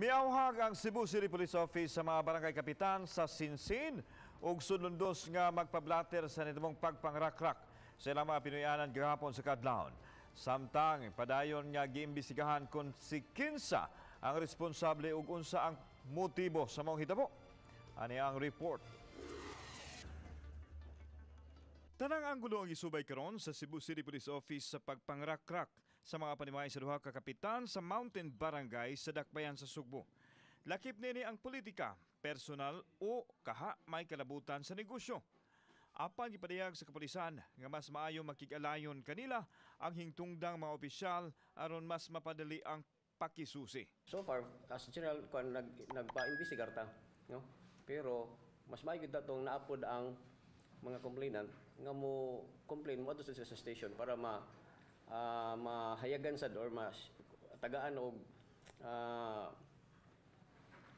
Miawhag ang Cebu City Police Office sa mga barangay kapitan sa Sinsin ug Sudlondos nga magpablater sa nitong pagpangrakrak sa ilang mga Pinoyanan gahapon sa kadlawon. Samtang padayon nga giimbestigahan kung si kinsa ang responsable ug unsa ang motibo sa maong hitabo. Ani ang report. Tanang anggulo ang isubay karon sa Cebu City Police Office sa pagpangrakrak sa mga panimalay sa duha ka kapitan sa Mountain Barangay sa Dakbayan sa Sugbo. Lakip nini ang politika, personal o kaha may kalabutan sa negosyo. Apan gipadayag sa kapulisan nga mas maayo makig-alayon kanila ang hingtungdang mga opisyal aron mas mapadali ang pakisusi. So far, as general, kung nagpa-investigar ta, no? Pero mas maayo gyud atong naapod ang mga complainant nga mo complain mo adto sa station para ma mahayagan sad or mas tagaan og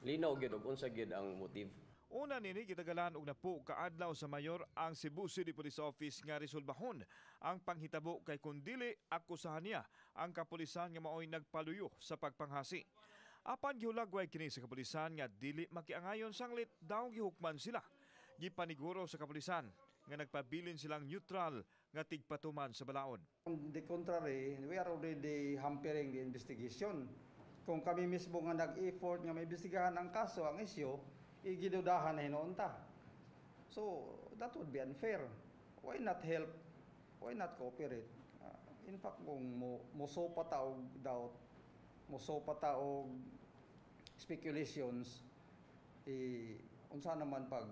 linaw gyud og unsa gyud ang motive. Una nini, gitagalan og napo kaadlaw sa mayor ang Cebu City Police Office nga resolbahon ang panghitabo kay kun dili, akusahan niya ang kapulisan nga maoy nagpaluyo sa pagpanghasi. Apan gihulagway kini sa kapulisan nga dili makiangayon sanglit daw gihukman sila. Gipaniguro sa kapulisan nga nagpabilin silang neutral nga tigpatuman sa balaod. On the contrary, we are already hampering the investigation. Kung kami mismo nga nag-effort nga maimbestigahan ang kaso, ang isyu, igidudahan na hinuon ta. So, that would be unfair. Why not help? Why not cooperate? In fact, kung musopa ta og doubt, musopa ta og speculations, eh, unsa naman pag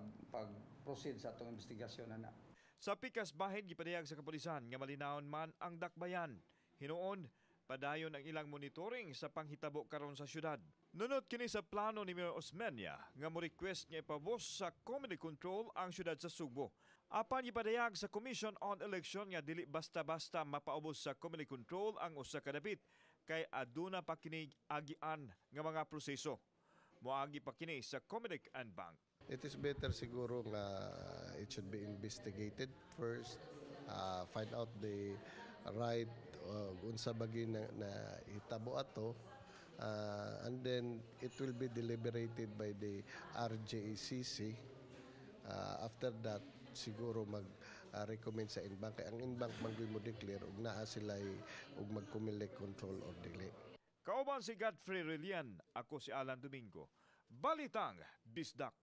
proceed sa atong investigasyon na na. Sa pikas bahin, gipadayag sa kapulisan nga malinawon man ang dakbayan. Hinuon, padayon ang ilang monitoring sa panghitabo karon sa syudad. Nunot kini sa plano ni Mayor Osmeña nga mo request nga ipabos sa Comelec control ang syudad sa Sugbo. Apan gipadayag sa Commission on Election nga dili basta-basta mapaubos sa Comelec control ang usa ka dapit kay aduna pa kini agian nga mga proseso. Moagi pa kini sa Comelec en banc. It is better siguro nga it should be investigated first, find out the right unsa ba gyud na hitabo ato, and then it will be deliberated by the RJACC. After that, siguro mag recommend sa en banc kay ang en banc man gyud mo declare og naa sila og mag-Comelec control or dili. Kauban si Godfrey Relian, ako si Alan Domingo. Balitang Bisdak.